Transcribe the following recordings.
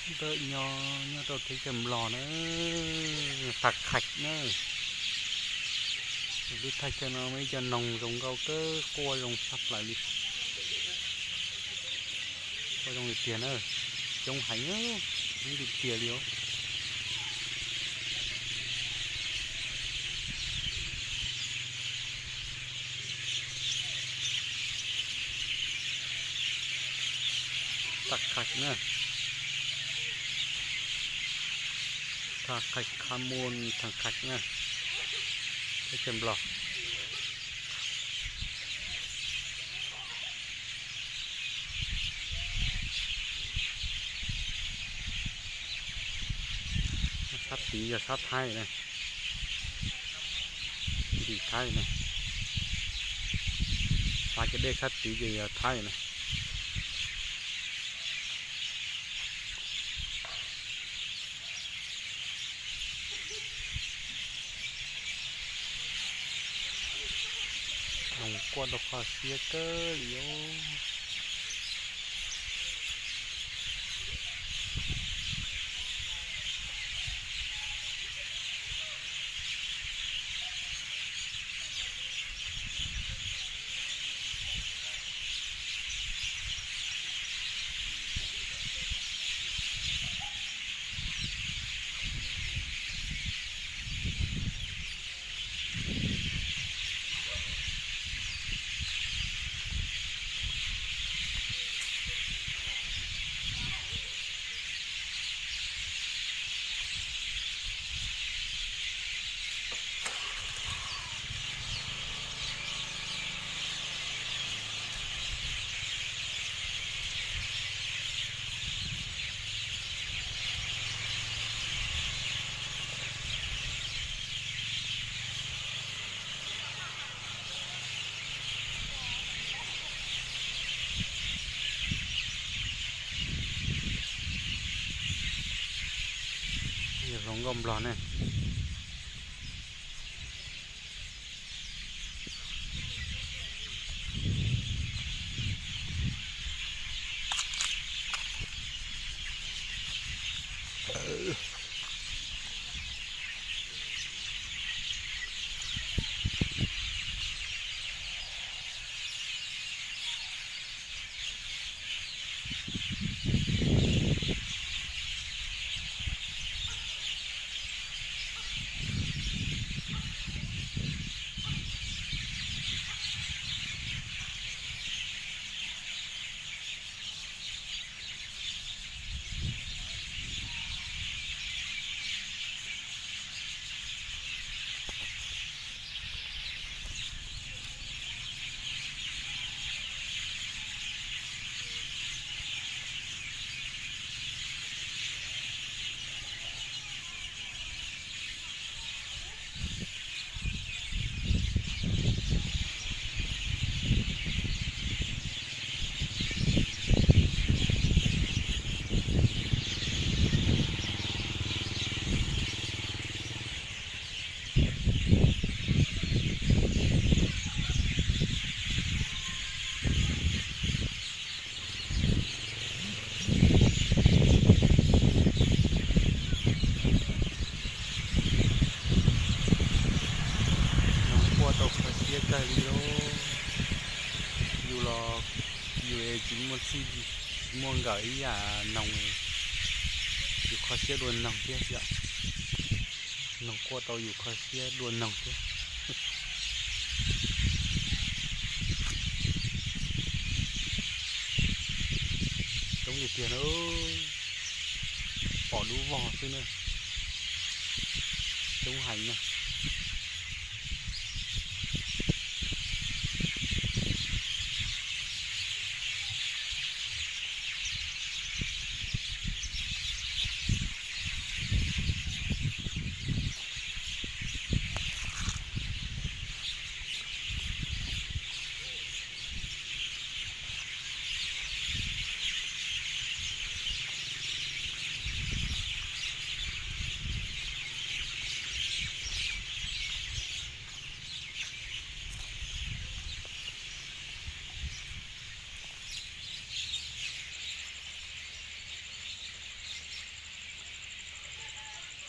Ntawm nyob nyob rau teb chaws Nplog na, Thav Khais na. Lub thaj chaw no muaj ib co noog zoo nkauj kawg, quaj zoo tshaj plaws li. Quaj zoo li tiag na, coob heev, coob li tiag li os. Thav Khais na, Thav Khais, Kha Muas, Thav Khais na, teb chaws Nplog. Sab tid yog sab Thaib na, tim Thaib na, sab cov dej sab tid ces yog Thaib na. Noog quaj tau kho siab kawg li os. Yog hluas nkauj Nplog ne. Noog quaj tau kho siab kawg li lauj. Yus los yus tsis muaj txij, tsis muaj nkawm ib yam noog, yus kho siab dua noog thiab yom. Noog quaj tau yus kho siab dua noog thiab. Coob tiag tiag na, pom dub vog xwb na, coob heev na.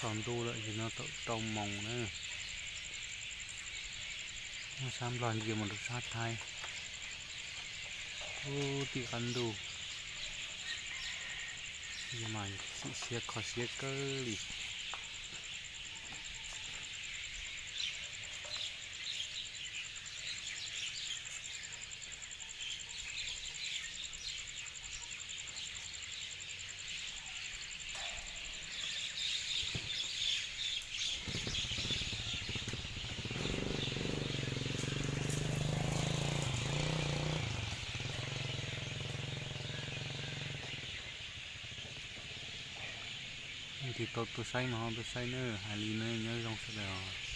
Tsaus ntuj lawm, yog no thaum rau moos na. Sab Nplog ntsia mus rau sab Thaib, ub tim qab ntuj, yog mas xim siab kho siab kawg li. Leej twg tau tuaj saib mas ho tuaj saib nawb, hais li nawb, nyob zoo sawv daws.